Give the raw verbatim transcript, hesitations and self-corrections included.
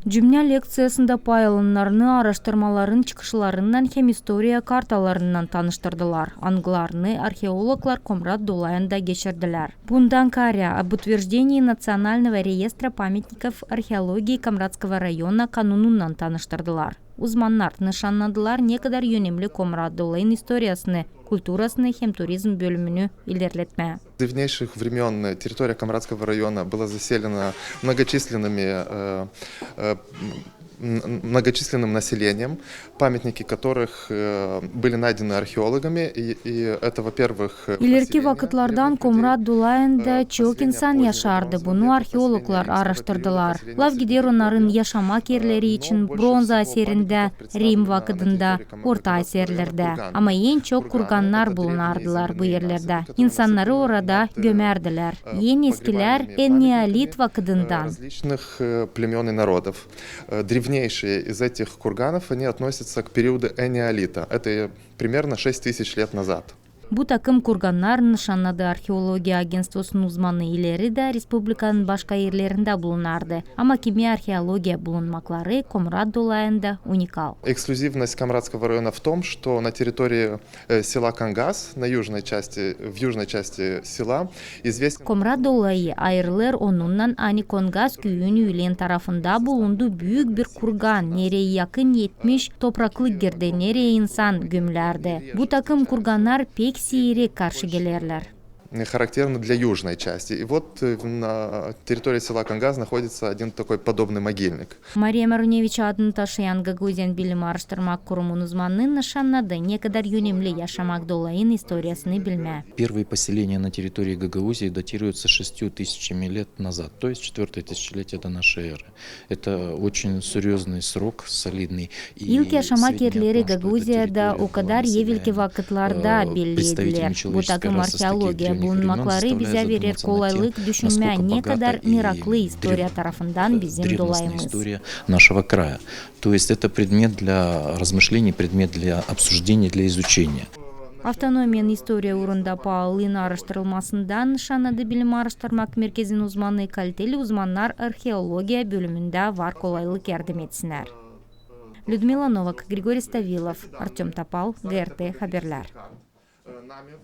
Cümnä lekţiyasında pay alannarını aaraştırmaların çıkışlarınnan hem istoriya kartalarınnan tanıştırdılar, angılarını arheologlar Komrat dolayında geçirdilär. Bundan kaarä об утверждении Национального реестра памятников археологии Комратского района kanununnan tanıştırdılar. Uzmannar nışannadılar, ne kadar önemli Komrat dolayın istoriyasını, kulturasını hem turizm bölümünü ilerletmää. С древнейших времён территория Комратского района была заселена многочисленными, э, э, м, м, многочисленным населением, памятники которых, э, были найдены археологами. И, и это, во-первых, э, İlerki vakıtlardan Komrat dolayında çok insan yaşardı. Bunu arheologlar aaraştırdılar. Laf gider onnarın yaşamak erleri için bronza aserindä, Rim vakıdında, orta aserlerdä. Ama en çok kurgannar bulunardılar bu erlerdä. İnsannarı orada gömärdilär. En eskilär eneolit vakıdından. Различных, э, племён и народов. Э, древнейшие из этих курганов, они относятся к периоду энеолита. Это примерно шесть тысяч лет назад. Bu takım kurgannar, nışannadı Arheologiya agentstvosunun uzmanı, ileri dä respublikanın başka erlerindä bulunardı. Ama kimi arheologiya bulunmakları Komrat dolayında unikal. Эксклюзивность Комратского района в том, что на территории, э, села Кангас, на южной части, в южной части села, известен Komrat dolayı ayırılêr onunnan, ani Kongaz küüyün üülen tarafında bulundu büük bir kurgan, nereyi yakın etmiş topraklı girdä, nereyi insan gömülärdi. Bu takım kurgannar pek siirek karşı gelerlär. Характерны для южной части. И вот, э, на территории села Кангаз находится один такой подобный могильник. Mariya Maruneviç adını taşıyan Gagauziyanın bilim aaraştırmak kurumunun uzmanı nışannadı, ne kadar önemli yaşamak dolayın istoriyasını bilmää. Первые поселения на территории Гагаузии датируются шестью тысячами лет назад, то есть четвёртое тысячелетие до нашей эры. Это очень серьёзный срок, солидный. İlk yaşamak erleri Gagauziyada okadar evelki vakıtlarda belli edilär. Bu takım arheologiya bulunmakları bizä verer kolaylık düşünmää, ne kadar meraklı istoriya tarafından bizim dolayımız. История нашего края. То есть это предмет для размышлений, предмет для обсуждения, для изучения. Avtonomiyanın istoriya uurunda paalılığın aaraştırılmasında, nışannadı bilim aaraştırmak merkezinin uzmanı, kaliteli uzmannar arheologiya bölümündä var kolaylık yardım etsinnär. Lüdmila Novak, Grigori Stavilov, Artöm Topal, GRT Haberlär.